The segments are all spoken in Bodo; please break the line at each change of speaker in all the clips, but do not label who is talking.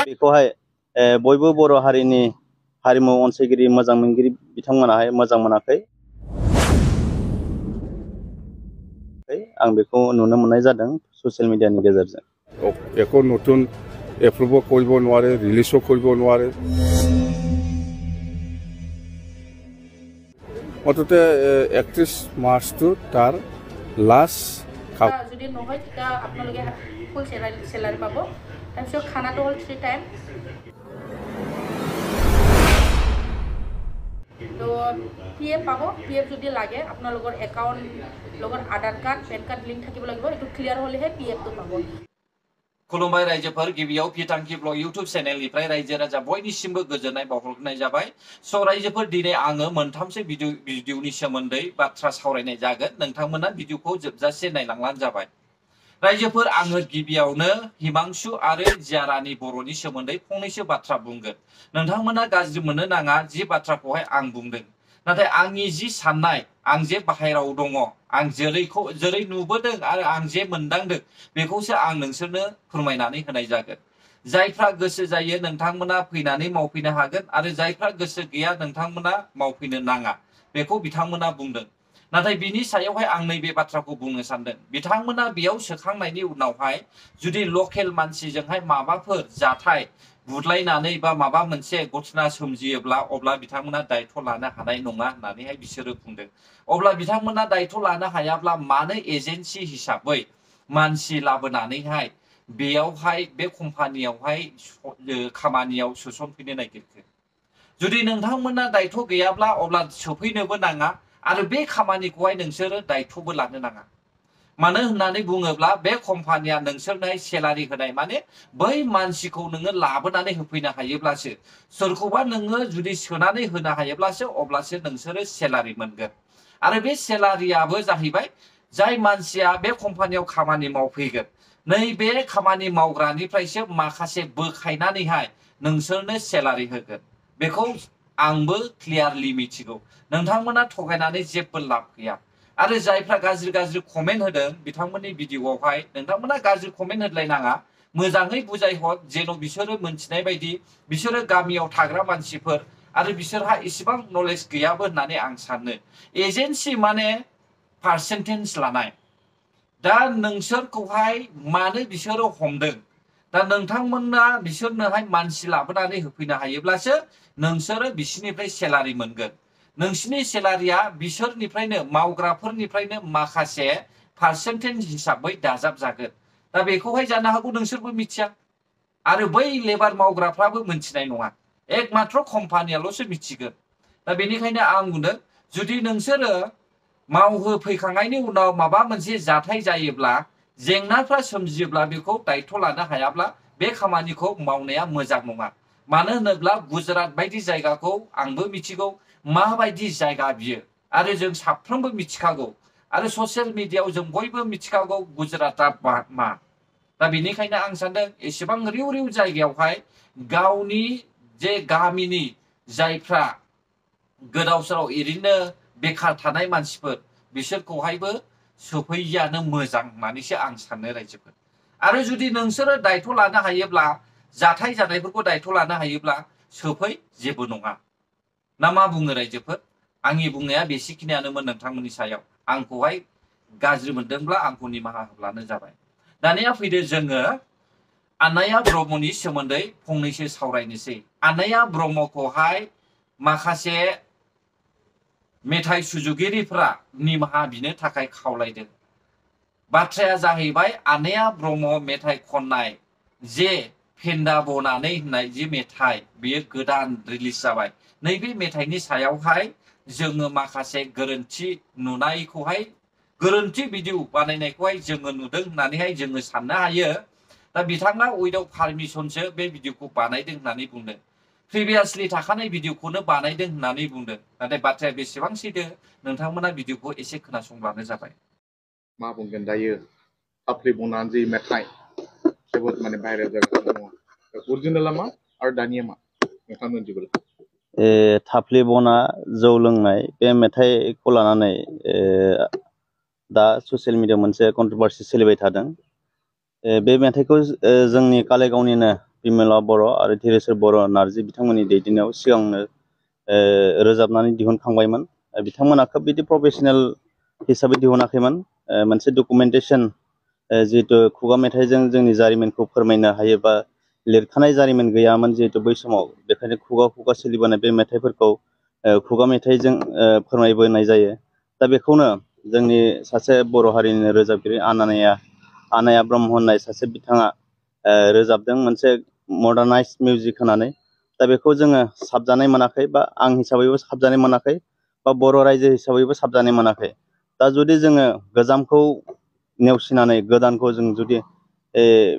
बेखौहाय बयबो बर' हारिनि हारिमु अनसायगिरि मोजां मोनगिरि बिथांमोनाहाय मोजां मोनाखै आं बेखौ नुनो मोननाय जादों ससियेल मिडियानि गेजेरजों
একো নতুন এপ্ৰুভ কৰিব নোৱাৰে ৰিলিজো কৰিব নোৱাৰে অততে 31 মাৰ্চটো তাৰ লাষ্ট
যদি নহয় তেতিয়া আপোনালোকে ফুল সেলাৰি পাব তাৰপিছত খানাটো হ'ল 3 টাইম তো পিএফ পাব পিএফ যদি লাগে আপোনালোকৰ একাউণ্ট লগত আধাৰ কাৰ্ড পেন কাৰ্ড লিংক থাকিব লাগিব এটো ক্লিয়াৰ হলেহে পিএফটো পাব
खुलुमबाय रायजोफोर गिबियाव पिटांकि ब्लग यूट्यूब चैनलनिफ्राय रायजो राजा बयनिसिमबो गोजोननाय बावहरनाय जाबाय स' रायजोफोर दिनै आङो मोनथामसो भिडिअनि सोमोन्दै बाथ्रा सावरायनाय जागोन नोंथांमोना भिडिअखौ जोबजासे नायलांबानो जाबाय रायजोफोर आङो गिबियावनो हिमांशु आरो जियारानि बर'नि सोमोन्दै फंनैसो बाथ्रा बुंगोन नोंथांमोना गाज्रि मोननो नाङा जि बाथ्राखौहाय आं बुंदों नाथाय आंनि जि साननाय आं जे बाहेराव दङ आं जेरै नुबोदों आरो आं जे मोनदांदों बेखौसो आं नोंसोरनो फोरमायनानै होनाय जागोन जायफ्रा गोसो जायो नोंथांमोना फैनानै मावफैनो हागोन आरो जायफ्रा गोसो गैया नोंथांमोना मावफैनो नाङा बेखौ बिथांमोना बुंदों नाथाय बिनि सायावहाय आं नैबे बाथ्राखौ बुंनो सानदों बिथांमोना बेयाव सोखांनायनि उनावहाय जुदि लकेल मानसिजोंहाय माबाफोर जाथाय बुदलायनानै बा माबा मोनसे घटना सोमजियोब्ला अब्ला बिथांमोना दायथ' लानो हानाय नङा होननानैहाय बिसोरो बुंदों अब्ला बिथांमोना दायथ' लानो हायाब्ला मानो एजेन्सि हिसाबै मानसि लाबोनानैहाय बेयावहाय बे कम्पानियावहाय खामानियाव सोसनफैनो नागिरखो जुदि नोंथांमोना दायथ' गैयाब्ला अब्ला सोफैनोबो नाङा आरो बे खामानिखौहाय नोंसोरो दायथ'बो लानो नाङा मानो होननानै बुङोब्ला बे कम्पानिया नोंसोरनोहाय सेलारि होनाय माने बै मानसिखौ नोङो लाबोनानै होफैनो हायोब्लासो सोरखौबा नोङो जुदि सोनानै होनो हायोब्लासो अब्लासो नोंसोरो सेलारि मोनगोन आरो बे सेलारियाबो जाहैबाय जाय मानसिया बे कम्पानियाव खामानि मावफैगोन नैबे खामानि मावग्रानिफ्रायसो माखासे बोखायनानैहाय नोंसोरनो सेलारि होगोन बेखौ आंबो क्लियारलि मिथिगौ नोंथांमोना थगायनानै जेबो लाब गैया आरो जायफ्रा गाज्रि कमेन्ट होदों बिथांमोननि भिडिअआवहाय नोंथांमोना गाज्रि कमेन्ट होलायनाङा मोजाङै बुजायहर जेन' बिसोरो मोनथिनाय बायदि बिसोरो गामियाव थाग्रा मानसिफोर आरो बिसोरहा इसेबां नलेज गैयाबो होननानै आं सानो एजेन्सि माने पार्सेन्टेज लानाय दा नोंसोरखौहाय मानो बिसोरो हमदों दा नोंथांमोना बिसोरनोहाय मानसि लाबोनानै होफैनो हायोब्लासो नोंसोरो बिसोरनिफ्राय सेलारि मोनगोन नोंसिनि सेलारिया बिसोरनिफ्रायनो मावग्राफोरनिफ्रायनो माखासे पार्सेन्टेज हिसाबै दाजाब जागोन दा बेखौहाय जानो हागौ नोंसोरबो मिथिया आरो बै लेबार मावग्राफ्राबो मिथिनाय नङा एकमात्र कम्पानियाल'सो मिथिगोन दा बेनिखायनो आं बुंदों जुदि नोंसोरो मावहोफैखांनायनि उनाव माबा मोनसे जाथाय जायोब्ला जेंनाफ्रा सोमजियोब्ला बेखौ दायथ' लानो हायाब्ला बे खामानिखौ मावनाया मोजां नङा मानो होनोब्ला गुजरात बायदि जायगाखौ आंबो मिथिगौ माबायदि जायगा बियो आरो जों साफ्रोमबो मिथिखागौ आरो ससियेल मिडियायाव जों बयबो मिथिखागौ गुजरातआ मा दा बेनिखायनो आं सानदों एसेबां रिउ जायगायावहाय गावनि जे गामिनि जायफ्रा गोदाव सोराव ओरैनो बेखार थानाय मानसिफोर बिसोरखौहायबो सोफैयानो मोजां होननानैसो आं सानो रायजोफोर आरो जुदि नोंसोरो दायथ' लानो हायोब्ला जाथाय जानायफोरखौ दायथ' लानो हायोब्ला सोफै जेबो नङा ना मा बुङो रायजोफोर आंनि बुंनाया बेसेखिनियानोमोन नोंथांमोननि सायाव आंखौहाय गाज्रि मोनदोंब्ला आंखौ निमाहा होब्लानो जाबाय दानिया फैदो जोङो आनाया ब्रह्मनि सोमोन्दै फंनैसो सावरायनोसै आनाया ब्रह्मखौहाय माखासे मेथाइ सुजुगिरिफ्रा निमाहा बिनो थाखाय खावलायदों बाथ्राया जाहैबाय आनाया ब्रह्म मेथाइ खननाय जे फेन्दा बनानै होननाय जे मेथाइ बेयो गोदान रिलिज जाबाय नैबे मेथाइनि सायावहाय जोङो माखासे गोरोन्थि नुनायखौहाय गोरोन्थि भिडिअ बानायनायखौहाय जोङो नुदों होननानैहाय जोङो साननो हायो दा बिथाङा उइदाउट पारमिसनसो बे भिडिअखौ बानायदों होननानै बुंदों प्रिभियासलि थाखानाय भिडिअखौनो बानायदों होननानै बुंदों नाथाय बाथ्राया बेसेबां सैथो नोंथांमोना भिडिअखौ एसे खोनासंब्लानो जाबाय
मा बुंगोन दायो थाफ्ले बनानै जि मेथाइ जोबोद माने भाइरेल जागासिनो दङ अरिजिनेला मा आरो दानिया मा नोंथां मिथिगौ
थाफ्ले बना जौ लोंनाय बे मेथाइखौ लानानै दा ससियेल मिडियायाव मोनसे कन्ट्रभार्सि सोलिबाय थादों। बे मेथाइखौ जोंनि कालाइगावनिनो बिमला बर' आरो धीरेश्वर बर' नार्जि बिथांमोननि दैदेननायाव सिगांनो रोजाबनानै दिहुनखांबायमोन। बिथांमोना खोब बिदि प्रफेसनेल हिसाबै दिहुनाखैमोन। मोनसे डकुमेन्टेसन जिहेतु खुगा मेथाइजों जोंनि जारिमिनखौ फोरमायनो हायो बा लिरखानाय जारिमिन गैयामोन जिहेतु बै समाव, बेखायनो खुगा खुगा सोलिबोनाय बे मेथाइफोरखौ खुगा मेथाइजों फोरमायबोनाय जायो। दा बेखौनो जोंनि सासे बर' हारिनि रोजाबगिरि आनाया ब्रह्म होननाय सासे बिथाङा रोजाबदों मोनसे मडार्नाइज मिउजिक होनानै। दा बेखौ जोङो साबजानाय मोनाखै बा आं हिसाबैबो साबजानाय मोनाखै बा बर' रायजो हिसाबैबो साबजानाय मोनाखै। दा जुदि जोङो गोजामखौ नेवसिनानै गोदानखौ जों जुदि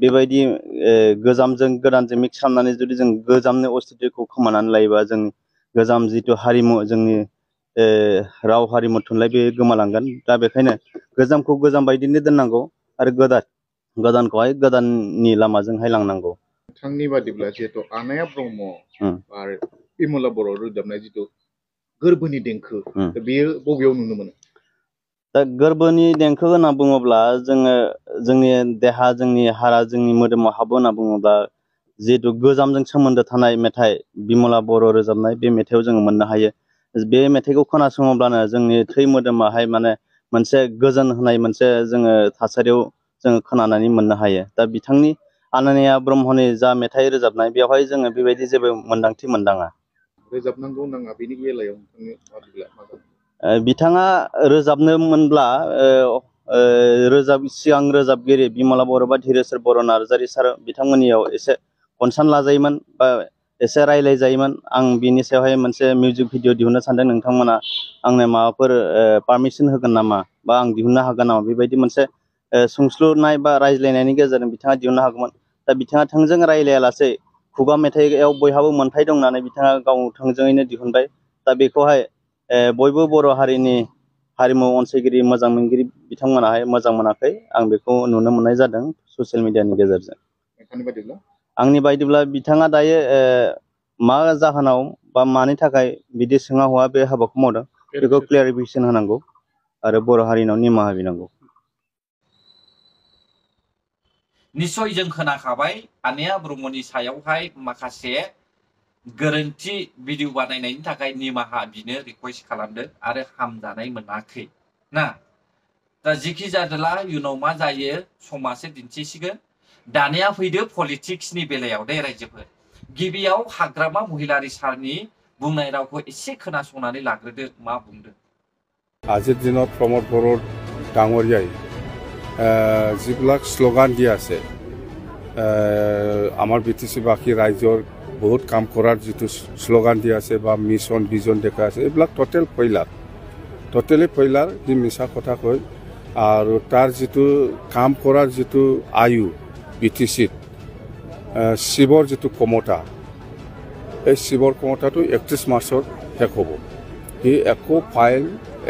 बेबायदि गोजामजों गोदानजों मिक्स खालामनानै जुदि जों गोजामनि अस्तित्वखौ खोमानानै लायोबा जों गोजाम जिथु हारिमु जोंनि राव हारिमु थुनलाइ बे गोमालांगोन। दा बेखायनो गोजामखौ गोजाम बायदिनो दोननांगौ आरो गोदानखौहाय गोदाननि लामाजोंहाय लांनांगौ।
बिथांनि बादिब्ला जिहेतु आनाया ब्रह्म आरो बिमला बर' रोजाबनाय जिथु गोरबोनि देंखो, बेयो बबेयाव नुनो मोनो?
दा गोरबोनि देंखो होनना बुङोब्ला जोङो जोंनि देहा, जोंनि हारा, जोंनि मोदोमाव हाबो होनना बुङोब्ला जिहेतु गोजामजों सोमोन्दो थानाय मेथाइ बिमला बर' रोजाबनाय बे मेथाइआव जोङो मोननो हायो। बे मेथाइखौ खोनासङोब्लानो जोंनि थै मोदोमाहाय माने मोनसे गोजोन होनाय मोनसे जोङो थासारियाव जोङो खोनानानै मोननो हायो। दा बिथांनि आनानिया ब्रह्मनि जा मेथाइ रोजाबनाय बेवहाय जोङो बेबायदि जेबो मोन्दांथि मोनदाङा।
रोजाबनांगौ नाङा बेनि बेलायाव नोंथांनि बादिब्ला मा जागोन?
बिथाङा रोजाबनो मोनब्ला सिगां रोजाबगिरि बिमला बर' बा धीरेश्वर बर' नार्जारि सार बिथांमोननियाव एसे कनसार्न लाजायोमोन बा एसे रायज्लायजायोमोन। आं बिनि सायावहाय मोनसे मिउजिक भिडिअ दिहुननो सानदों, नोंथांमोना आंनो माबाफोर पारमिसन होगोन नामा बा आं दिहुननो हागोन नामा, बेबायदि मोनसे सोंस्लुनाय बा रायज्लायनायनि गेजेरजों बिथाङा दिहुननो हागौमोन। दा बिथाङा थोंजों रायज्लायालासे खुगा मेथाइआव बयहाबो मोन्थाय दं होननानै बिथाङा गाव थोंजोङैनो दिहुनबाय। दा बेखौहाय बयबो बर' हारिनि हारिमु अनसायगिरि मोजां मोनगिरि बिथांमोनाहाय मोजां मोनाखै। आं बेखौ नुनो मोननाय जादों ससियेल मिडियानि गेजेरजों।
नोंथांनि बादिब्ला?
आंनि बायदिब्ला बिथाङा दायो मा जाहोनाव बा मानि थाखाय बिदि सोङा हवा बे हाबाखौ मावदों बेखौ क्लियारिफिकेसन होनांगौ आरो बर' हारिनाव निमाहा बिनांगौ।
निस्सय जों खोनाखाबाय आनाया ब्रह्मनि सायावहाय माखासे गोरोन्थि भिडिअ बानायनायनि थाखाय निमाहा बिनो रिकुवेस्ट खालामदों आरो हामजानाय मोनाखै ना। दा जिखि जादोला इयुनाव मा जायो समासो दिन्थिसिगोन। दानिया फैदो पलिटिक्सनि बेलायाव दे रायजोफोर। गिबियाव हाग्रामा महिलारि सारनि बुंनाय रावखौ एसे खोनासंनानै लाग्रोदो मा बुंदों।
আজিৰ দিনত প্ৰমোদ বড়ো ডাঙৰীয়াই যিবিলাক শ্লোগান দি আছে আমাৰ BTC-বাসী ৰাইজৰ বহুত কাম কৰাৰ যিটো শ্লোগান দি আছে বা মিছন ভিজন দেখা আছে, এইবিলাক টোটেলি ফেইলাৰ। সি মিছা কথা কয় আৰু তাৰ যিটো কাম কৰাৰ যিটো আয়ু BTC-ত শিৱৰ যিটো ক্ষমতা, এই শিৱৰ ক্ষমতাটো 31 মাৰ্চত শেষ হ'ব। সি একো ফাইল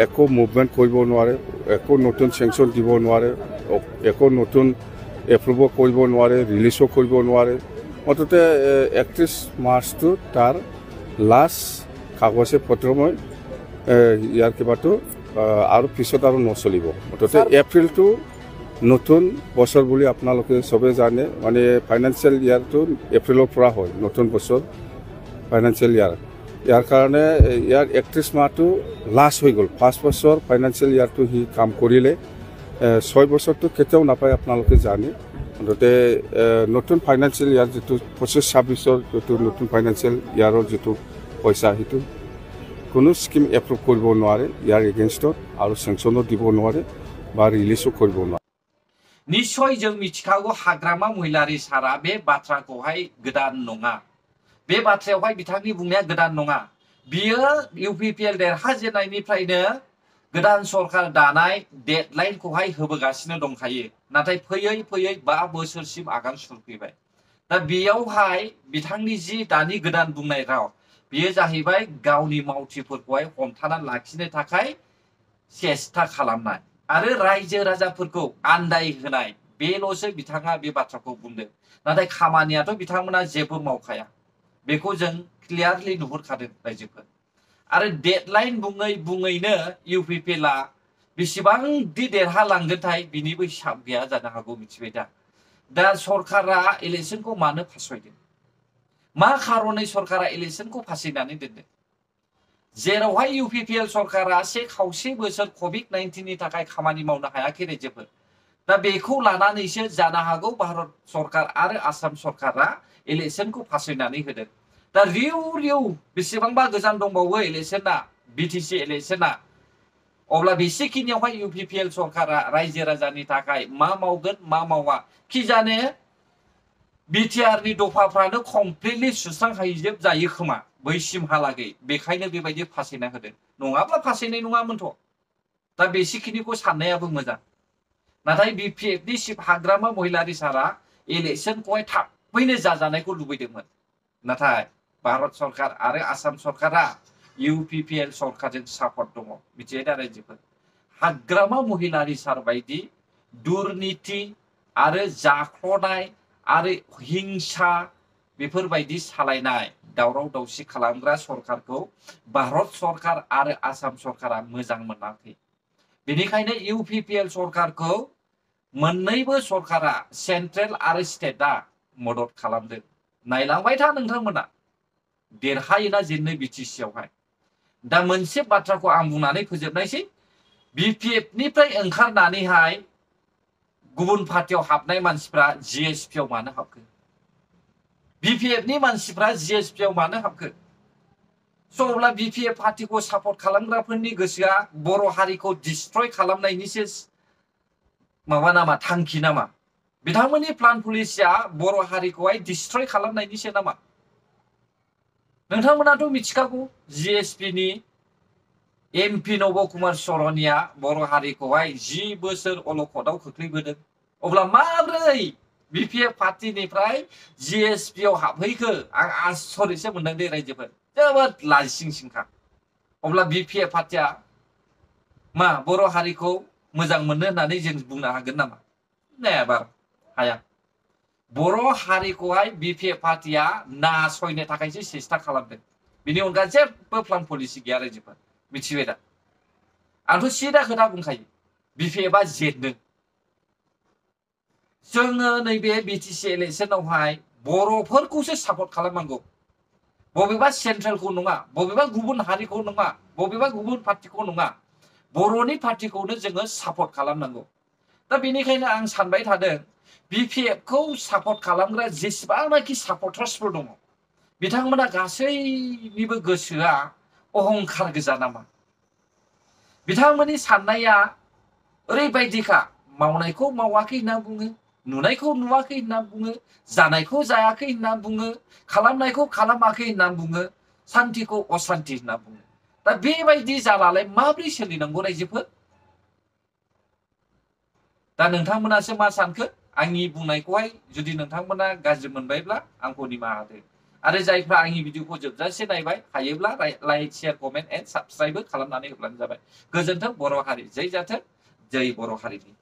একো মুভমেণ্ট কৰিব নোৱাৰে, একো নতুন চেংচন দিব নোৱাৰে, একো নতুন এপ্ৰুভ কৰিব নোৱাৰে, ৰিলিজো কৰিব নোৱাৰে। মুঠতে 31 মাৰ্চটো তাৰ লাষ্ট কাগজে পত্ৰময় ইয়াৰ কিবাটো আৰু পিছত আৰু নচলিব। মুঠতে এপ্ৰিলটো নতুন বছৰ বুলি আপোনালোকে চবে জানে, মানে ফাইনেন্সিয়েল ইয়াৰটো এপ্ৰিলৰ পৰা হয় নতুন বছৰ ফাইনেন্সিয়েল ইয়াৰ। ইয়াৰ কাৰণে ইয়াৰ 31 মাহটো লাষ্ট হৈ গ'ল। 5 বছৰ ফাইনেন্সিয়েল ইয়াৰটো সি কাম কৰিলে, 6 বছৰটো কেতিয়াও নাপায় আপোনালোকে জানে। মুঠতে নতুন ফাইনেন্সিয়েল ইয়াৰ যিটো 25-26ৰ যিটো নতুন ফাইনেন্সিয়েল ইয়াৰৰ যিটো পইচা, সেইটো কোনো স্কিম এপ্ৰুভ কৰিব নোৱাৰে ইয়াৰ এগেইনষ্টত, আৰু চেংচনো দিব নোৱাৰে বা ৰিলিজো কৰিব নোৱাৰে।
निश्चय जों मिथिखागौ हाग्रामा महिलारि सारा बे बाथ्राखौहाय गोदान नङा। बे बाथ्रायावहाय बिथांनि बुंनाया गोदान नङा। बियो UPPL देरहाजेननायनिफ्रायनो गोदान सरकार दानाय डेडलाइनखौहाय होबोगासिनो दंखायो। नाथाय फैयै 5 बोसोरसिम आगान सुरफैबाय। दा बेयावहाय बिथांनि जि दानि गोदान बुंनाय राव, बियो जाहैबाय गावनि मावथिफोरखौहाय हमथानानै लाखिनो थाखाय सेस्था खालामनाय आरो रायजो राजाफोरखौ आन्दाय होनाय, बेल'सो बिथाङा बे बाथ्राखौ बुंदों। नाथाय खामानियाथ' बिथांमोना जेबो मावखाया, बेखौ जों क्लियारलि नुहुरखादों रायजोफोर। आरो डेडलाइन बुङैनो UPPLआ बेसेबांदि देरहालांगोनथाय बिनिबो हिसाब गैया जानो हागौ मिथिबाय दा सरकारा इलेक्शनखौ मानो फासयदों मा खारनै सरकारा इलेक्शनखौ फासयनानै दोनदों जेरावहाय UPPL सरकारा 1.5 बोसोर COVID-19 नि थाखाय खामानि मावनो हायाखै रायजोफोर दा बेखौ लानानैसो जानो हागौ भारत सरकार आरो आसाम सरकारा इलेक्शनखौ फासयनानै होदों दा रिउ बेसेबांबा गोजान दंबावो इलेक्शना BTC इलेक्शना अब्ला बेसेखिनियावहाय UPPL सरकारा रायजो राजानि थाखाय मा मावगोन मा मावा कि जाने BTR नि दफाफ्रानो कमप्लिटलि सुस्रांहैजोब जायो खोमा बैसिमहालागै बेखायनो बेबायदि फासयना होदों नङाब्ला फासयनाय नङामोनथ' दा बेसेखिनिखौ साननायाबो मोजां नाथाय BPF नि चिफ हाग्रामा महिलारि सारा इलेक्शनखौहाय थाबैनो जाजानायखौ लुबैदोंमोन नाथाय भारत सरकार आरो आसाम सरकारा UPPL सरकारजों सापर्ट दङ मिथिबाय दा रायजोफोर हाग्रामा महिलारि सार बायदि दुर्नीति आरो जाख्ल'नाय आरो हिंसा बेफोरबायदि सालायनाय दावराव दावसि खालामग्रा सरकारखौ भारत सरकार आरो आसाम सरकारा मोजां मोनाखै बेनिखायनो UPPL सरकारखौ मोननैबो सरकारा सेन्ट्रेल आरो स्टेटआ मदद खालामदों नायलांबाय था नोंथांमोना देरहायोना जेननो BTC आवहाय दा मोनसे बाथ्राखौ आं बुंनानै फोजोबनायसै BPF निफ्राय ओंखारनानैहाय गुबुन पार्टियाव हाबनाय मानसिफ्रा GSP आव मानो हाबखो BPF नि मानसिफ्रा GSP आव मानो हाबखो स' अब्ला BPF पार्टिखौ सापर्ट खालामग्राफोरनि गोसोआ बर' हारिखौ डिस्ट्रय खालामनायनिसो माबा नामा थांखि नामा बिथांमोननि प्लान पलिसिया बर' हारिखौहाय डिस्ट्रय खालामनायनिसो नामा नोंथांमोनाथ' मिथिखागौ GSP नि MP नब कुमार सरनिया बर' हारिखौहाय 10 बोसोर अलखदाव खोख्लैबोदों अब्ला माब्रै BPF पार्टिनिफ्राय GSP आव हाबहैखो आं आसरितसो मोनदों दे रायजोफोर जोबोद लाजिसिंसिंखा अब्ला BPF पार्टिया मा बर' हारिखौ मोजां मोनो होननानै जों बुंनो हागोन नामा नेभार हाया बर' हारिखौहाय BPF पार्टिया नासयनो थाखायसो सेस्था खालामदों बिनि अनगा जेबो प्लान पलिसि गैया रायजोफोर मिथिबाय दा आंथ' सिदा खोथा बुंखायो BPF आ जेनदों जोङो नैबे BTC इलेक्शनावहाय बर'फोरखौसो सापर्ट खालामनांगौ बबेबा सेन्ट्रेलखौ नङा बबेबा गुबुन हारिखौ नङा बबेबा गुबुन पार्टिखौ नङा बर'नि पार्टिखौनो जोङो सापर्ट खालामनांगौ दा बेनिखायनो आं सानबाय थादों BPF खौ सापर्ट खालामग्रा जेसेबांनाखि सापर्टार्सफोर दङ बिथांमोना गासैनिबो गोसोआ अहंखार गोजा नामा बिथांमोननि साननाया ओरैबायदिखा मावनायखौ मावाखै होनना बुङो नुनायखौ नुवाखै होनना बुङो जानायखौ जायाखै होनना बुङो खालामनायखौ खालामाखै होनना बुङो सान्तिखौ असान्ति होनना बुङो दा बेबायदि जालालाय माब्रै सोलिनांगौ रायजोफोर दा नोंथांमोनासो मा सानखो आंनि बुंनायखौहाय जुदि नोंथांमोना गाज्रि मोनबायब्ला आंखौ निमाहा होदो आरो जायफ्रा आंनि भिडिअखौ जोबजासे नायबाय हायोब्ला like share comment and subscribe खालामनानै होब्लानो जाबाय गोजोन्थों बर' हारि जै जाथों जै बर' हारिनि